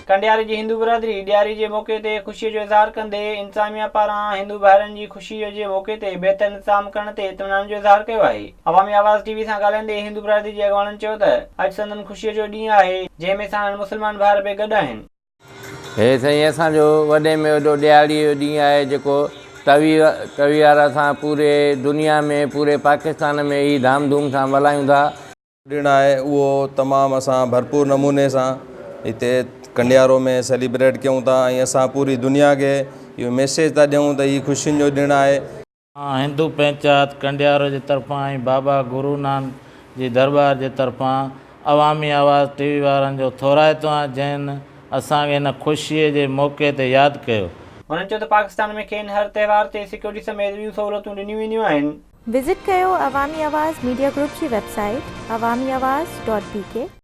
ڪنڊياري جي هندو برادري ڏياري جي موقعي تي خوشي جو اظهار ڪندي انتظاميا پاران هندو ڀائرن جي خوشي جي موقعي تي بهتر انتظام ڪرڻ تي اطمينان جو اظهار ڪيو آهي. عوامي آواز ٽي وي سان ڳالهائيندي هندو برادري جي اڳواڻن چيو ته اڄ سندن خوشي جو ڏينهن آهي جنهن ۾ ساڻن مسلمان ڀائر به گڏ آهن. هي سائين اسان جو وڏي ۾ وڏو ڏياري جو ڏينهن آهي جيڪو تويار اسان پوري دنيا ۾ پوري پاڪستان ۾ هي ڌام ڌوم سان ملهايون ٿا. ڏڻ آهي اهو تمام اسان ڀرپور نموني سان هتي ڪنڊيارو ۾ سيليبريٽ ڪيون ٿا ۽ اسان پوري دنيا کي اهو ميسيج ٿا ڏيون ته هي خوشين جو ڏڻ آهي. مان هندو پئنچات ڪنڊيارو جي طرفان ۽ بابا گرو نانڪ جي درٻار جي طرفان عوامي آواز ٽي وي وارن جو ٿورائتو آهيان جنھن اسان کي هن خوشيء جي موقعي تي ياد ڪيو. هنن چيو ته پاڪستان ۾ کين هر تهوار تي سيڪيورٽي سميت ٻيون سهولتون ڏنيون وينديون آهن. وزٽ ڪيو عوامي آواز ميڊيا گروپ جي website Awami Awaz dot B K.